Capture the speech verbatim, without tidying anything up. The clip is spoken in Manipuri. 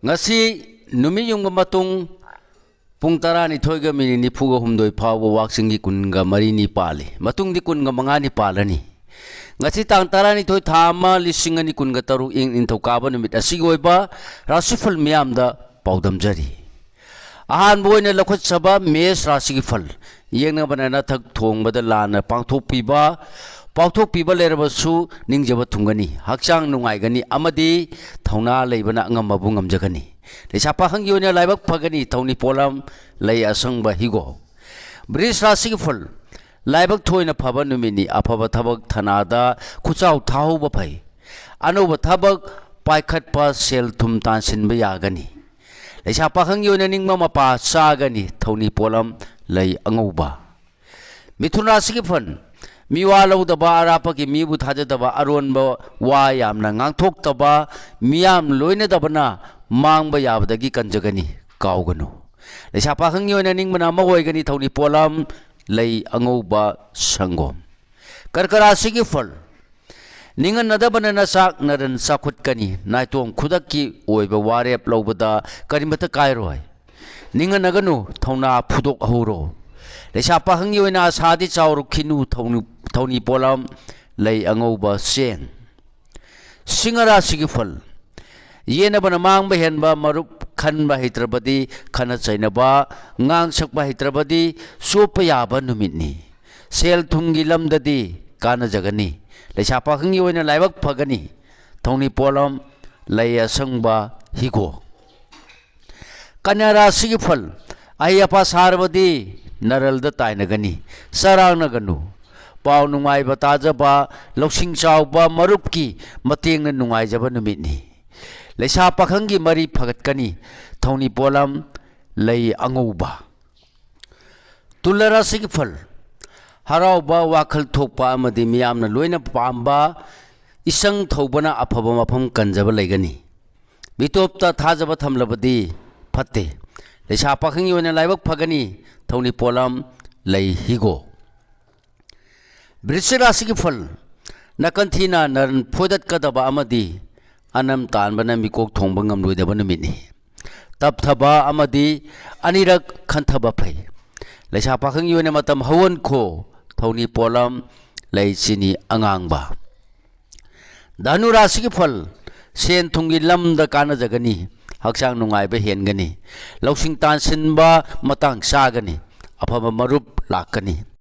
ꯉꯁꯤ ꯅꯨꯃꯤꯠ ꯌꯨꯡꯕ ꯃꯇꯨꯡ ꯄꯨꯡ ꯇꯔꯥꯅꯤꯊꯣꯏꯒ ꯃꯤꯅꯤꯠ ꯅꯤꯐꯨꯒ ꯍꯨꯝꯗꯣꯏ ꯐꯥꯎꯕ ꯋꯥꯛꯆꯤꯡꯒꯤ ꯀꯨꯟꯒ ꯃꯔꯤꯅꯤ ꯄꯥꯜꯂꯤ꯫ ꯃꯇꯨꯡꯗꯤ ꯀꯨꯟꯒ ꯃꯉꯥꯅꯤ ꯄꯥꯜꯂꯅꯤ꯫ ꯉꯁꯤ ꯇꯥꯡ ꯇꯔꯥꯅꯤꯊꯣꯏ, ꯊꯥ ꯑꯃ, ꯂꯤꯁꯤꯡ ꯑꯅꯤ ꯀꯨꯟꯒ ꯇꯔꯨꯛ, ꯏꯪ ꯅꯤꯡꯊꯧꯀꯥꯕ ꯅꯨꯃꯤꯠ ꯑꯁꯤꯒꯤ ꯑꯣꯏꯕ ꯔꯥꯁꯤꯐꯜ ꯃꯤꯌꯥꯝꯗ ꯄꯥꯎꯗꯝꯖꯔꯤ꯫ ꯑꯍꯥꯟꯕ ꯑꯣꯏꯅ ꯂꯧꯈꯠꯆꯕ ꯃꯦꯁ ꯔꯥꯁꯤꯒꯤ ꯐꯜ꯫ ꯌꯦꯡꯅꯕꯅ ꯅꯊꯛ ꯊꯣꯡꯕꯗ ꯂꯥꯟꯅ ꯄꯥꯡꯊꯣꯛꯄꯤꯕ, ꯄꯥꯡꯊꯣꯛꯄꯤꯕ ꯂꯩꯔꯕꯁꯨ ꯅꯤꯡꯖꯕ ꯊꯨꯡꯒꯅꯤ, ꯍꯛꯆꯥꯡ ꯅꯨꯡꯉꯥꯏꯒꯅꯤ ꯑꯃꯗꯤ ꯊꯧꯅꯥ ꯂꯩꯕꯅ ꯑꯉꯝꯕꯕꯨ ꯉꯝꯖꯒꯅꯤ꯫ ꯂꯩꯁꯥ ꯄꯥꯈꯪꯒꯤ ꯑꯣꯏꯅ ꯂꯥꯏꯕꯛ ꯐꯒꯅꯤ, ꯊꯧꯅꯤ ꯄꯣꯠꯂꯝ, ꯂꯩ ꯑꯁꯪꯕ, ꯍꯤꯒꯣꯛ꯫ ꯕ꯭ꯔꯤꯖ ꯔꯥꯁꯤꯒꯤ ꯐꯜ꯫ ꯂꯥꯏꯕꯛ ꯊꯣꯏꯅ ꯐꯕ ꯅꯨꯃꯤꯠꯅꯤ꯫ ꯑꯐꯕ ꯊꯕꯛ ꯊꯅꯥꯗ ꯈꯨꯠꯆꯥꯎ ꯊꯥꯍꯧꯕ ꯐꯩ꯫ ꯑꯅꯧꯕ ꯊꯕꯛ ꯄꯥꯏꯈꯠꯄ, ꯁꯦꯜ ꯊꯨꯝ ꯇꯥꯟꯁꯤꯟꯕ ꯌꯥꯒꯅꯤ꯫ ꯂꯩꯁꯥ ꯄꯥꯈꯪꯒꯤ ꯑꯣꯏꯅ ꯅꯤꯡꯕ ꯃꯄꯥ ꯆꯥꯒꯅꯤ꯫ ꯊꯧꯅꯤ ꯄꯣꯠꯂꯝ, ꯂꯩ ꯑꯉꯧꯕ꯫ ꯃꯤꯊꯨꯟ ꯔꯥꯁꯤꯒꯤ ꯐꯜ꯫ ꯃꯤꯋꯥ ꯂꯧꯗꯕ, ꯑꯔꯥꯞꯄꯒꯤ ꯃꯤꯕꯨ ꯊꯥꯖꯗꯕ, ꯑꯔꯣꯟꯕ ꯋꯥ ꯌꯥꯝꯅ ꯉꯥꯡꯊꯣꯛꯇꯕ, ꯃꯤꯌꯥꯝ ꯂꯣꯏꯅꯗꯕꯅ ꯃꯥꯡꯕ ꯌꯥꯕꯗꯒꯤ ꯀꯟꯖꯒꯅꯤ, ꯀꯥꯎꯒꯅꯨ꯫ ꯂꯩꯁꯥ ꯄꯥꯈꯪꯒꯤ ꯑꯣꯏꯅ ꯅꯤꯡꯕꯅ ꯑꯃ ꯑꯣꯏꯒꯅꯤ꯫ ꯊꯧꯅꯤ ꯄꯣꯠꯂꯝ, ꯂꯩ ꯑꯉꯧꯕ, ꯁꯪꯒꯣꯝ꯫ ꯀꯔꯀ ꯔꯥꯁꯤꯒꯤ ꯐꯜ꯫ ꯅꯤꯡꯍꯟꯅꯗꯕꯅ ꯅꯆꯥꯛ ꯅꯔꯟ ꯆꯥꯎꯈꯠꯀꯅꯤ꯫ ꯅꯥꯏꯇꯣꯝ ꯈꯨꯗꯛꯀꯤ ꯑꯣꯏꯕ ꯋꯥꯔꯦꯞ ꯂꯧꯕꯗ ꯀꯔꯤꯃꯠꯇ ꯀꯥꯏꯔꯣꯏ꯫ ꯅꯤꯡꯍꯟꯅꯒꯅꯨ, ꯊꯧꯅꯥ ꯐꯨꯗꯣꯛꯍꯧꯔꯣ꯫ ꯂꯩꯁꯥ ꯄꯥꯈꯪꯒꯤ ꯑꯣꯏꯅ ꯑꯁꯥꯗꯤ ꯆꯥꯎꯔꯛꯈꯤꯅꯨ꯫ ꯊꯧꯅꯤ-, ꯊꯧꯅꯤ ꯄꯣꯠꯂꯝ, ꯂꯩ ꯑꯉꯧꯕ, ꯆꯦꯡ꯫ ꯁꯤꯡꯍ ꯔꯥꯁꯤꯒꯤ ꯐꯜ꯫ ꯌꯦꯟꯅꯕꯅ ꯃꯥꯡꯕ ꯍꯦꯟꯕ, ꯃꯔꯨꯞ ꯈꯟꯕ ꯍꯩꯇ꯭ꯔꯕꯗꯤ, ꯈꯠꯅ ꯆꯩꯅꯕ, ꯉꯥꯡ ꯁꯛꯄ ꯍꯩꯇ꯭ꯔꯕꯗꯤ ꯆꯣꯞꯄ ꯌꯥꯕ ꯅꯨꯃꯤꯠꯅꯤ꯫ ꯁꯦꯜ ꯊꯨꯝꯒꯤ ꯂꯝꯗꯗꯤ ꯀꯥꯟꯅꯖꯒꯅꯤ꯫ ꯂꯩꯁꯥ ꯄꯥꯈꯪꯒꯤ ꯑꯣꯏꯅ ꯂꯥꯏꯕꯛ ꯐꯒꯅꯤ꯫ ꯊꯧꯅꯤ ꯄꯣꯠꯂꯝ, ꯂꯩ ꯑꯁꯪꯕ, ꯍꯤꯒꯣꯛ꯫ ꯀꯟꯌꯥ ꯔꯥꯁꯤꯒꯤ ꯐꯜ꯫ ꯑꯍꯩ ꯑꯄꯥ ꯁꯥꯔꯕꯗꯤ ꯅꯔꯜꯗ ꯇꯥꯏꯅꯒꯅꯤ꯫ ꯆꯔꯥꯡꯅꯒꯅꯨ꯫ ꯄꯥꯎ ꯅꯨꯡꯉꯥꯏꯕ ꯇꯥꯖꯕ, ꯂꯧꯁꯤꯡ ꯆꯥꯎꯕ ꯃꯔꯨꯞꯀꯤ ꯃꯇꯦꯡꯅ ꯅꯨꯡꯉꯥꯏꯖꯕ ꯅꯨꯃꯤꯠꯅꯤ꯫ ꯂꯩꯁꯥ ꯄꯥꯈꯪꯒꯤ ꯃꯔꯤ ꯐꯒꯠꯀꯅꯤ꯫ ꯊꯧꯅꯤ ꯄꯣꯠꯂꯝ, ꯂꯩ ꯑꯉꯧꯕ꯫ ꯇꯨꯂꯥ ꯔꯥꯁꯤꯒꯤ ꯐꯜ꯫ ꯍꯔꯥꯎꯕ, ꯋꯥꯈꯜ ꯊꯣꯛꯄ ꯑꯃꯗꯤ ꯃꯤꯌꯥꯝꯅ ꯂꯣꯏꯅ ꯄꯥꯝꯕ, ꯏꯆꯪ ꯊꯧꯕꯅ ꯑꯐꯕ ꯃꯐꯝ ꯀꯟꯖꯕ ꯂꯩꯒꯅꯤ꯫ ꯃꯤꯇꯣꯞꯇ ꯊꯥꯖꯕ ꯊꯝꯂꯕꯗꯤ ꯐꯠꯇꯦ꯫ ꯂꯩꯁꯥ ꯄꯥꯈꯪꯒꯤ ꯑꯣꯏꯅ ꯂꯥꯏꯕꯛ ꯐꯒꯅꯤ꯫ ꯊꯧꯅꯤ ꯄꯣꯠꯂꯝ, ꯂꯩ ꯍꯤꯒꯣꯛ꯫ ꯕ꯭ꯔꯤꯁꯤꯛ ꯔꯥꯁꯤꯒꯤ ꯐꯜ꯫ ꯅꯥꯀꯟ ꯊꯤꯅ ꯅꯔꯟ ꯐꯣꯏꯗꯠꯀꯗꯕ ꯑꯃꯗꯤ ꯑꯅꯝ ꯇꯥꯟꯕꯅ ꯃꯤꯀꯣꯛ ꯊꯣꯡꯕ ꯉꯝꯂꯣꯏꯗꯕ ꯅꯨꯃꯤꯠꯅꯤ꯫ ꯇꯞꯊꯕ ꯑꯃꯗꯤ ꯑꯅꯤꯔꯛ ꯈꯟꯊꯕ ꯐꯩ꯫ ꯂꯩꯁꯥ ꯄꯥꯈꯪꯒꯤ ꯑꯣꯏꯅ ꯃꯇꯝ ꯍꯧꯍꯟꯈꯣ꯫ ꯊꯧꯅꯤ ꯄꯣꯠꯂꯝ, ꯂꯩ, ꯆꯤꯅꯤ ꯑꯉꯥꯡꯕ꯫ ꯙꯅꯨ ꯔꯥꯁꯤꯒꯤ ꯐꯜ: ꯁꯦꯟ ꯊꯨꯝꯒꯤ ꯂꯝꯗ ꯀꯥꯟꯅꯖꯒꯅꯤ꯫ ꯍꯛꯆꯥꯡ ꯅꯨꯡꯉꯥꯏꯕ ꯍꯦꯟꯒꯅꯤ꯫ ꯂꯧꯁꯤꯡ ꯇꯥꯟꯁꯤꯟꯕ ꯃꯇꯥꯡ ꯆꯥꯒꯅꯤ꯫ ꯑꯐꯕ ꯃꯔꯨꯞ ꯂꯥꯛꯀꯅꯤ꯫